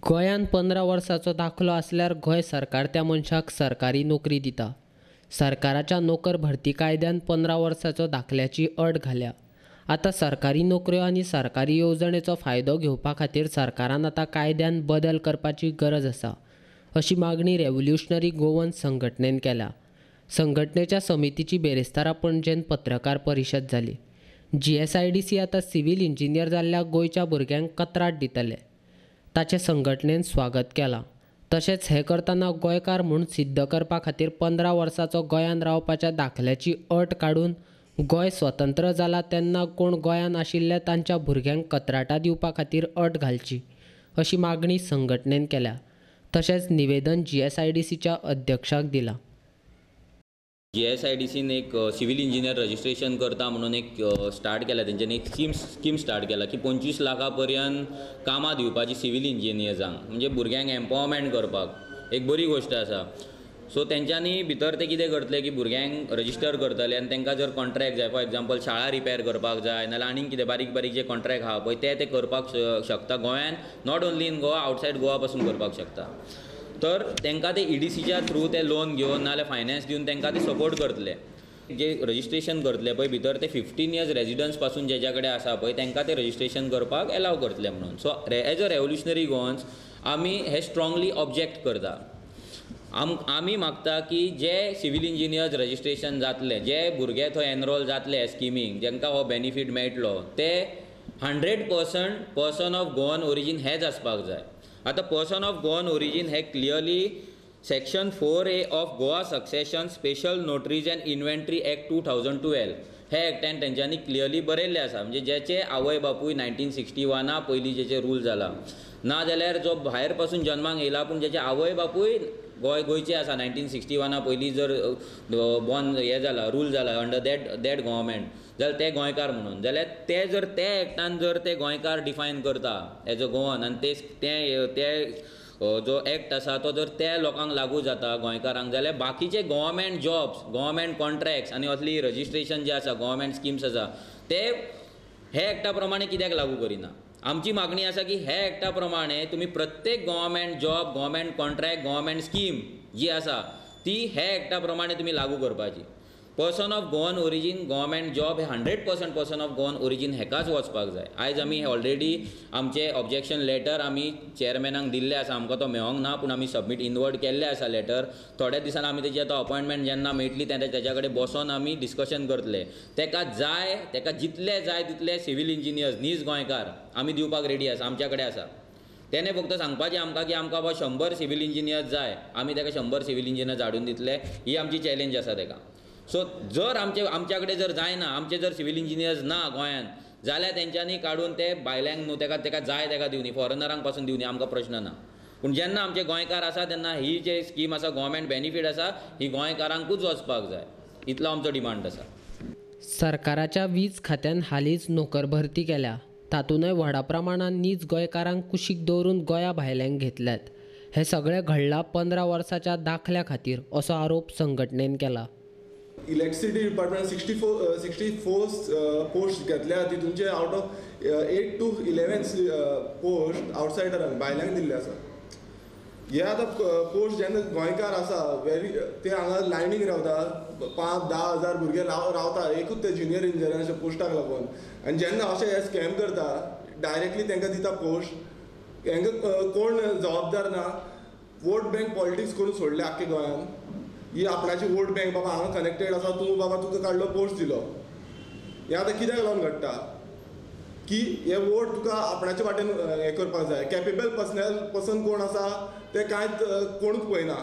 गोंयांत 15 वर्सांचो दाखलो आसल्यार गोंय सरकार त्या मनशाक सरकारी नोकरी दिता. सरकाराच्या नोकर भरती कायद्यान 15 वर्सांचो दाखल्याची अट घाल्या. आतां सरकारी नोकऱ्यो आनी सरकारी येवजणेचो फायदो घेवपा खातीर सरकारान आतां कायद्यान बदल करपाची गरज आसा, अशी मागणी रेव्होल्युशनरी गोवन संघटनेन केल्या. संघटनेच्या समितीची बेरेस्तारा पणजेन पत्रकार परिशद जाली. GSIDC आतां सिव्हील इंजिनियर जाल्ल्या गोंयच्या भुरग्यांक कत्राट दितले, ताचें संघटनेन स्वागत केलां. तशेंच हें करतना गोंयकार म्हूण सिद्ध करपा खातीर 15 वर्सांचो गोंयांत रावपाच्या दाखल्याची अट काडून गोंय स्वतंत्र जाला तेन्ना कोण गोंयांत आशिल्ले तांच्या भुरग्यांक कत्राटां दिवपा खातीर अट घालची, अशी मागणी संघटनेन केल्या. तशेंच निवेदन GSIDCच्या अध्यक्षाक दिलां. GSIDCन एक सिव्हील इंजिनियर रजिस्ट्रेशन करता म्हणून एक स्टार्ट केला, तेंच्यांनी एक स्कीम स्टार्ट केला की 25 लाखां पर्यंत कामां दिवपाची सिव्हील इंजिनियर्सांक, म्हणजे भुरग्यांक एम्पावरमेंट करपाक एक बरी गोश्ट आसा. सो तेंच्यांनी भितर ते कितें करतले की भुरग्यांक रजिस्टर करतले आनी तांकां जर कॉन्ट्रॅक्ट जाय, फॉर एग्जाम्पल शाळा रिपेर करपाक जाय नाजाल्यार आनीक कितें बारीक बारीक जे कॉन्ट्रॅक्ट आहा पळय ते करपाक शकता गोंयांत, not only in Goa, outside Goa पासून करपाक शकता. तर तांकां ते EDCच्या थ्रू ते लोन घेवन नाजाल्यार फायनान्स दिवन तांकां ते सपोर्ट करतले. जे रजिस्ट्रेशन करतले पळय भितर ते 15 इयर्स रेजिडन्स पासून जेच्या कडेन आसा पळय तांकां ते रजिस्ट्रेशन करपाक एलाव करतले म्हणून. So as a revolutionary Goans आमी हे स्ट्रांगली ऑब्जेक्ट करता. आमी मागता की जे सिव्हील इंजिनियर्स रजिस्ट्रेशन जातले, जे भुरगे थंय एनरोल जातले स्किमींक, जांकां हो बेनिफीट मेळटलो ते 100% पर्सन ऑफ गोवन ओरिजीन हेच आसपाक जाय. आतां पर्सन ऑफ गोवन ओरिजीन हे clearly section 4A of Goa succession special notaries and inventory act 2012 हे एक्टान तेंच्यांनी क्लियरली बरयल्लें आसा. म्हणजे जेचे आवय बापूय 1961 पयलीं जेचे रूल जाला, ना जाल्यार जो भायर पासून जन्माक येयला पूण जेचे आवय बापूय गोंयचे आसा 1961 पयलीं जर बॉर्न हें जाला, रूल जाला अंडर that government, जाल्यार ते गोंयकार म्हणून, जाल्यार ते जर ते एक्टान जर ते गोंयकार डिफायन करता एज अ गोवन आनी ते जो एक्ट आसा तो जर त्या लोकांक लागू जाता गोंयकारांक, जाल्यार बाकीचे गव्हर्मेंट जॉब्स, गव्हर्मेंट कॉन्ट्रॅक्ट्स आनी असली रजिस्ट्रेशन जे आसा, गव्हर्मेंट स्किम्स आसा ते हे एक्टा प्रमाणे कित्याक लागू करिना? आमची मागणी आसा की हे एक्टा प्रमाणे तुमी प्रत्येक government job, government contract, government scheme जी आसा ती हे एक्टा प्रमाणे तुमी लागू करपाची. Person of Goan origin government job hey 100% person of Goan origin हेकाच वचपाक जाय. आयज आमी ऑलरेडी आमचे ऑब्जेक्शन लेटर आमी चेअरमॅनाक दिल्लें आसा, आमकां तो मेळोंक ना पूण आमी सबमीट इनवर्ड केल्लें आसा लेटर. थोड्या दिसान आमी तेजी आतां अपॉयंटमेंट जेन्ना मेळटली तेन्ना तेच्या कडेन बसोन आमी डिस्कशन करतले. तेका जाय, तेका जितले जाय तितले सिव्हील इंजिनियर्स नीज गोंयकार आमी दिवपाक रेडी आसा, आमच्या कडेन आसा. तेणें फक्त सांगपाचें आमकां की आमकां बाबा 100 सिव्हील इंजिनियर्स जाय, आमी तेका 100 सिव्हील इंजिनियर्स हाडून दितले, ही आमची चॅलेंज आसा तेका. सो जर आमच्या कडेन जर जायना, आमचे जर सिव्हील इंजिनियर्स ना गोंयांत, जाल्यार तेंच्यांनी काडून ते भायल्यांक न्हू तेका जाय तेका दिवनी, फॉरेनरांक पासून दिवनी, आमकां प्रश्न ना. पूण जेन्ना आमचे गोंयकार आसा तेन्ना ही जे स्कीम आसा, गव्हर्मेंट बेनिफीट आसा, ही गोंयकारांकूच वचपाक जाय, इतलो आमचो डिमांड आसा. सरकाराच्या वीज खात्यान हालींच नोकर भरती केल्या, तातूंतय व्हडा प्रमाणान नीज गोंयकारांक कुशीक दवरून गोंया भायल्यांक घेतल्यात. हें सगळें घडलां 15 वर्सांच्या दाखल्या खातीर, असो आरोप संघटनेन केला. इलेक्ट्रिसिटी डिपार्टमेंट 64 पोस्ट घेतल्या, तितूंचे आवट ऑफ 8 to 11 post आवटसायडरांक, भायल्यांक दिल्ले आसा. हे आतां पोस्ट जेन्ना गोंयकार आसा वेरी ते हांगा लायनीक रावता, 5-10 हजार भुरगे रावता एकूच ते ज्युनियर इंजिनियराच्या पोस्टाक लागून. आनी जेन्ना अशें हे स्कॅम करता, डायरेक्टली तांकां दिता पोस्ट, हांकां कोण जबाबदार ना. वोट बँक पॉलिटिक्स करून सोडले आख्खे गोंयांत. ही आपणाची वोट बँक, बाबा हांगा कनेक्टेड आसा तूं, बाबा तुका काडलो पोस्ट दिलो. हें आतां कित्याक लागून घडटा की हे वोट तुका आपणाचे वाटेन हें करपाक जाय. कॅपेबल पर्सन कोण आसा ते कांयच कोणूच पळयना.